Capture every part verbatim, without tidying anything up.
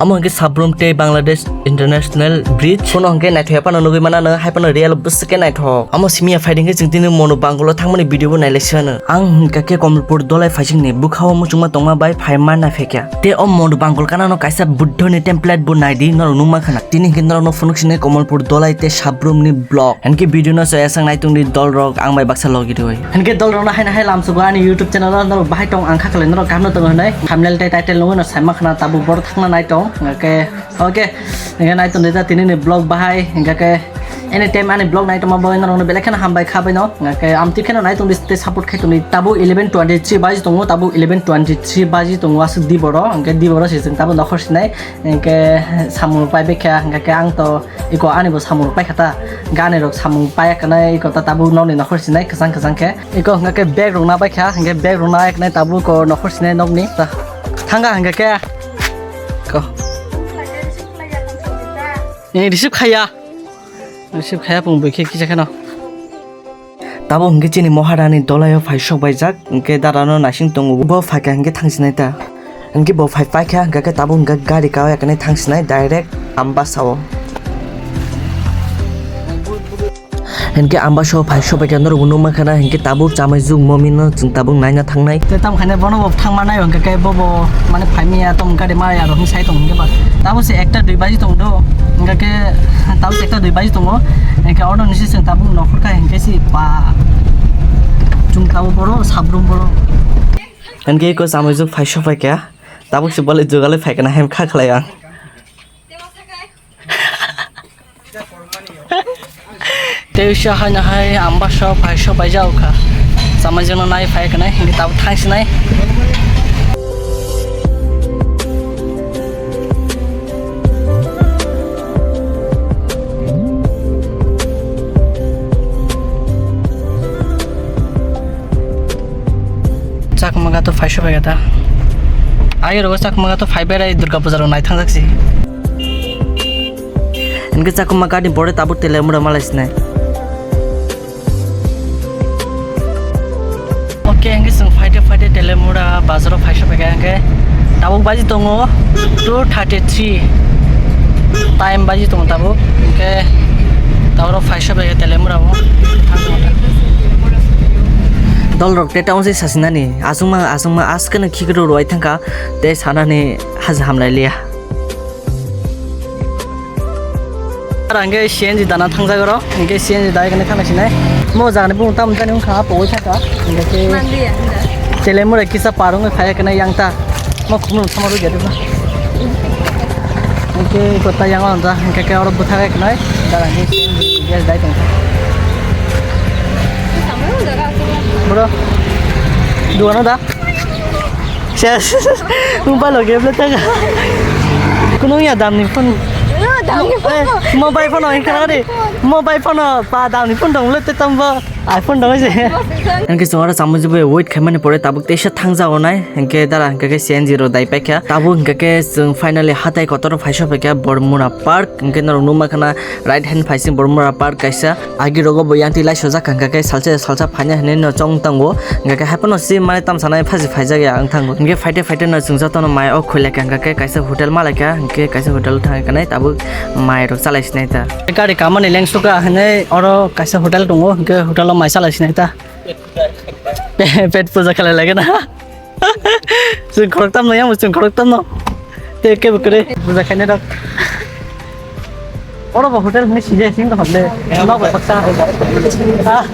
Amo hwnkhe Sabrum tei Bangladesh International Bridge. Bono hwnkhe naithok ya phano nugwi mano, hai phano real bwswk khe naithok. Amo simi ya phai hwnkhe chwng tini Mono Bangolo thangmani video bo nailai sano. Ang hwnkha khe Komolpur Dolai phaisingni bwkhao muchungma tongma bai phai ma naiphekya. Tei o Mono Bangol kanano kaisa Buddhoni template bo naidi norok nukma khana. Tini hwnkhe norokno phunuk sinai Komolpur Dolai tei Sabrumni vlog. Hwnkhe video no chaya sang nai tongdi dolrok ang bai baksa logi rwi. Hwnkhe dolrokno haino hai lamsogo ani YouTube channel o norok bahai tong ang kha khlai norok kaham no tongo hwnwi thumbnail tei title nugwi no saima khana tabuk borok thangna nai tong. Hwnkhe okay, hwnkhe nai tongdi ta tini ni vlog bahai hwnkhe anytime ani vlog nai tongma bagwi norokno belai kheno hambai kha baino. Hwnkhe amtwi kheno nai tongdi tei support khai tongdi. Tabuk eleven twenty three baji tongo, tabuk eleven twenty three baji tongo aswk di boro, hwnkhe di boro se chwng tabuk nokhor sinai. Hwnkhe samung pai bekha, hwnkhe ang to iko ani bo samung rok paikha ta, gani rok samung paiya kanai iko ta tabuk nokni nokhor sinai kwchang kwchang khe. Iko hwnkhe bag rok na paikha, hwnkhe bag rok na eknai tabuk ko nokhor sinai nokni ta. Thanga hwnkhe khe ko. Ni receive khaya. Receive khaya pung bwkhe kisa kheno. Tabuk hwnkhe chini Maharani Dolai o phai sok baijak, hwnkhe dada no naising tongo, bo phaikha hwnkhe thangsinai ta. Hwnkhe bo phai paikha, hwnkhe khe tabuk hwnkhe gari kawai kani thangsinai direct Ambasa o. Hwnkhe Ambasa o phai sok baikha norok bo nukma khana, hwnkhe tabuk chamai juk momi no chwng tabuk naina thangnai. Tei tamo khaina bono bo thangma nai hwnkhe khe bo bo mane phaimiya tamo gari maya rok sai tong hwnkhe ba. Tabuk se ekta dui baji tong do, hwnkhe khe tabuk se ekta dui baji tongo, hwnkhe oro nisi chwng tabuk nokhor kha hwnkhe si ba chwng tabuk boro Sabrum boro. Hwnkhe eko chamai juk phai sok phaikha, tabuk se bole jugalai phaikha na hem kha khlai ang. Tei uisa haino hai Ambasa phai sok baijak kha. Chamai jano nai phai kanai, hingke tabuk thang sinai. Chakma ga to phai sok bai ta. Ayo rogo Chakma ga to phai berai Durga Puja rok nai thang jak si. Hingke Chakma gani pore tabuk Telemura malai sinai. Oke, hingke chwng phaite phaite Telemura bazaro phaisa phaikha hingke tabuk baji tongo two thirty three time baji tongo tabuk hingke tabuk phaisa phaikha Telemura o. Dol rok te town se sasinani aswngma aswngma askeno khikro rwai thangkha te sanani haja hamlai liya. Ara hingke C N G dana thangjak oro, hingke C N G dai kene thangna sinai. Mo jagani bumung tamo jani wngkha, apo wngkha ka. Hingke ke Telemura kisa par wngwi phai kene yang ta. Mo khumung sama rw jadi ba. Hingke kota yang on ja, hingke ke oro bwthak kene. Dara hingke C N G gas dai tongkha. Bro, duano da? Ses. Mobile lagi apa tengah? Kunung ya damni phone. Damni phone. Eh, mobile phone yang kena deh. Mobile phone pa damni phone dong le te tamba. iPhone dong aja. Hingke chwng oro chamung jubui wait khaimani pore tabuk teisa thangjago nai. Hingke dara hingke ke C N G rok dai paikha. Tabuk hingke ke chwng finally hatai kotor phaisa paikha Bormura Park. Hingke norok nukma khana right hand phaising Bormura Park kaisa. Agi rogo bo yang twi lai sojak hingka khe salsa salsa phaina hinwi no chong tango. Hingka khe haiphano si mane tam sanai phaji phaijak ya wng thango. Hingke phaite phaite no chwng jotono mai o khulai kha hingka khe kaisa hotel malai kha hingke kaisa hotel thang khe nai tabuk mai rok chalai sinai ta. Gari kamani lengsuka hinwi oro kaisa hotel tongo hingke hotel o mai chalai sinai ta. Pet puja khalai lagena. Chwng khoroktam no yang chwng khoroktam no. Te ke bukre puja khaina dok. Oro bo hotel ni sije sing to hotle. Ma bo paksa. Ah.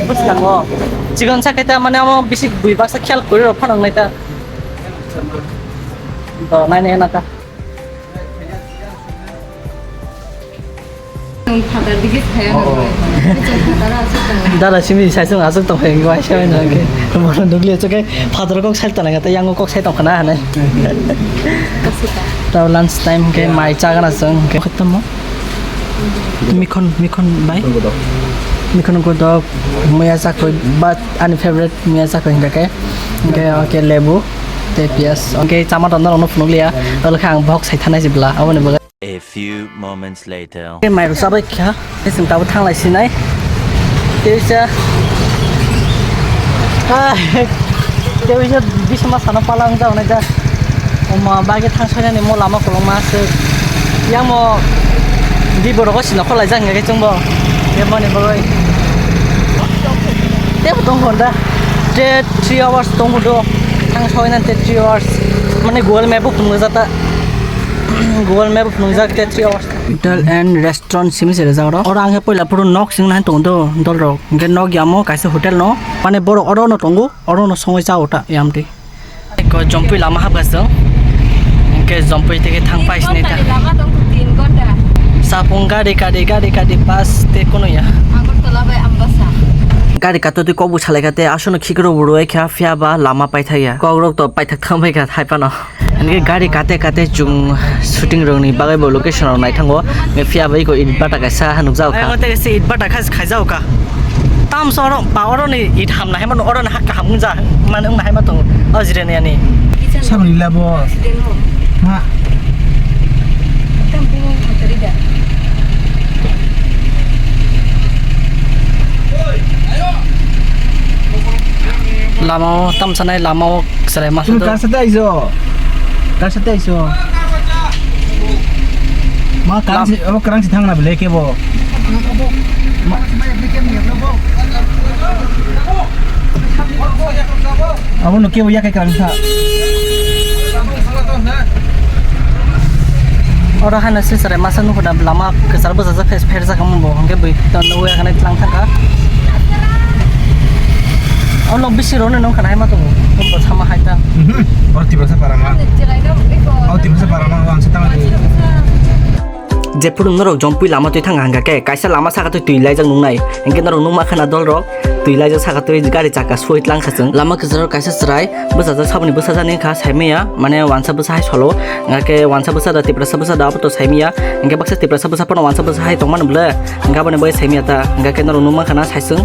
Bus kango. Chigon sa keta mane amo bisi bui baksa khel kori ro phanang nai ta. To nai nai na ta. Chwng phatar digi saya nang bai. Chwng phatar aswk tongo. Dada simi sai chwng aswk tong phai wai sai nang ke. Bono nukli chwng ke phatar kok sai tong nang ta yang kok sai tong khana hane. Aswk ta. Ta lunch time ke mai cha gana chwng ke. Khatam mo? Mikhon mikhon bai. Mikhon ko dok muya chakoi but ani favorite muya chakoi hinda ke. Ke oke lebu. Te piyas. Oke chama tonda rono phunukliya. Tol kha ang bok sai thanai jibla. Aboni bagwi. A few moments later. Tei mai rok chabai kha, tei chwng tabuk thanglai sinai. Tei sa. Ah. Tei uisa bisma sana pala wng jak nai jak. Omo bagwi thang soinani mo lama kolokma se. Yang mo di borok o sino kholai jak hingke chwngbo. Ye moni bagwi. Tebo tong hon da. Te three hours tong hudo. Thang soinani te three hours. Mane Google Map bo phunuk jata. Google Map bo phunuk jak te three hours. Hotel and restaurant simi se rejak oro. Oro ang khe poila phuru nok sing nai tong do dol rok. Hingke nok yamo kaisa hotel no. Mane borok oro no tongo. Oro no songwi cha ota yam twi. Ko jompui lama hapkha chwng. Hingke jompui teke thang pai sini ta. Tin ghonta ni lama tong tin ghonta. Sapung gari kadi gari kadi bus te kono ya. Agartala bai Ambasa. Gari kato twi kok bwsa lai kha te aswk no khikro bo rwui kha phiya ba lama paithak ya. Kok rok to paithak thang bai kha hai phano. Hingke gari kate kate chwng shooting rokni bagwi bo location rok naithango. Hingke phiya bai ko it bata kaisa nukjago kha. Ayang tei kaisa it bata kha khaijao kha. Tamso oro ba oro ni it hamna hai mano oro ni hakka ham wngja mane wngna hai ma tongo o jireni ani. Sabri labo. Ha. Lama o tamsa nai lama o. Chwrai masa. Chwng to. Kar sate aiso? Kar sate aiso? Ma karang si, abo karang si thangna bele kebo. Ma-, abo no kebo yakai karang sa. Oro hano se chwrai masa nukho da lama kwchar bwsajak phes pher jak omo bo hwnkhe bui to nugwi akhane tlang thangkha. O nok bisi rokno nung khana hai ma tongo. Tong bo sama hai ta. Mhm. O Tiprasa para ma. O Tiprasa para ma, o ang se tang. Jephuru norok jompui lama twi thang hangkha khe, kaisa lama saka twi twi laijak nungnai. Hingke norok nungma khana dol rok twi laijak saka twi gari chaka soi tlang kha chwng. Lama kwcharo kaisa chwrai bwsajak saboni bwsajani kha saimaya, mane wansa bwsa hai solo. Hingke wansa bwsa da Tiprasa bwsa da abo to saimaya. Hingke baksa Tiprasa bwsa phano wansa bwsa hai tongmani bwle. Hingke aboni bagwi saimaya ta, hingke khe norok nukma khana saisung.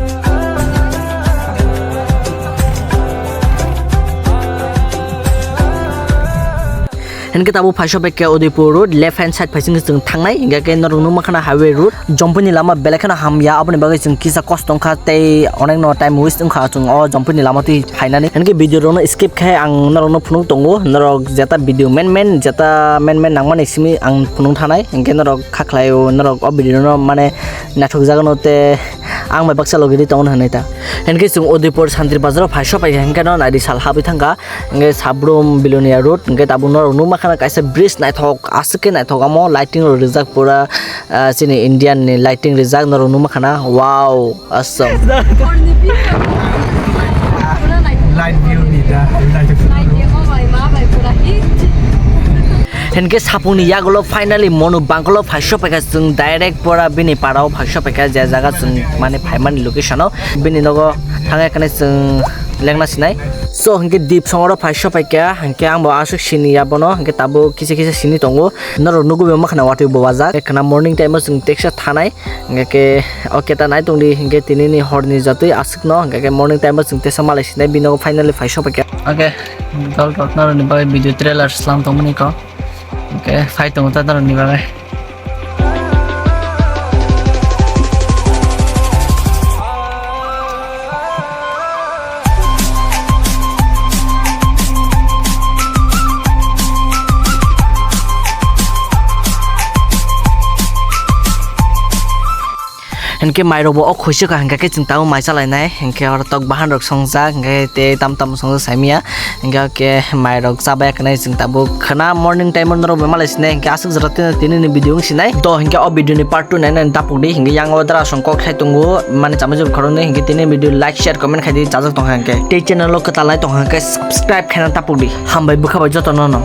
Hingke tabuk phaisa bai khe Udaipur road, left hand side phaising chwng thangnai, hingke khe norok nukma khana highway road. Jompui ni lama belai kheno hamya, aboni bagwi chwng kisa kosto wngkha tei onek no time waste wngkha chwng o jompui ni lama twi phainani. Hingke video rokno skip khe ang norokno phunuk tongo, norok jeta video men men, jeta men men nangmani simi ang phunuk thanai, hingke norok kha khlaio, norok o video no mane naithok jagano tei ang bai baksa logi ri tongo hinwi ta. Hinkhe chwng Udaipur Santri Bazar o phai sopai kha, hinkhe no naidi sal habwi thangkha, hinkhe Sabrum Bilonia Road, hinkhe tabuk norok nukma khana kaisa bridge naithok, aswk khe naithok, omo lighting rok rijak pura, ah, chini Indian ni lighting rijak norok nukma khana, wow, awesome. Light view ni da, light view. Hinkhe sapungni yagulo finally monu bangkolo phai sopaikha chwng direct pora bini parao phai sopaikha je jaga chwng mane phaimani location o bini nogo thangya kane chwng lengna sinai. So hinkhe dip songoro phai sopaikha hinkhe angbo aswk siniya bono hinkhe tabuk kisa kisa sini tongo norok nugwi mankha na watwi bo wajak ekha na morning time o chwng teksa thanai. Hingke khe, o keta nai tongdi, hingke tini ni hor ni jatwi aswk no, hingke khe morning time o chwng tesa malai sinai, bini nogo finally phai sopaikha. Oke, dol rok norok ni bagwi video trailer slam tongmani kok. Hingke phai tongo ta norok ni bagwi. Hinkhe mairokbo o khuisukha hinkhe khe chwng tabuk mai chalainai hinkhe oro tok bahan rok songjak hinkhe tei tam tam songjak saimanya. Hinkhe o khe mairok chabai khwnai chwng tabuk khwna morning time o norok bai malai sinai hinkhe aswk jora tini ni video wng sinai. To hinkhe o video ni part two nainani dapukdi hinkhe yang o dara song kok khai tongo mani chamui jok khoroknwi hinkhe tini video like share comment khaidi chajak tongkha hinkhe tei channel o kwtal nai tongkha hinkhe subscribe khaina tapukdi. Hambai bwkha bai jotono no.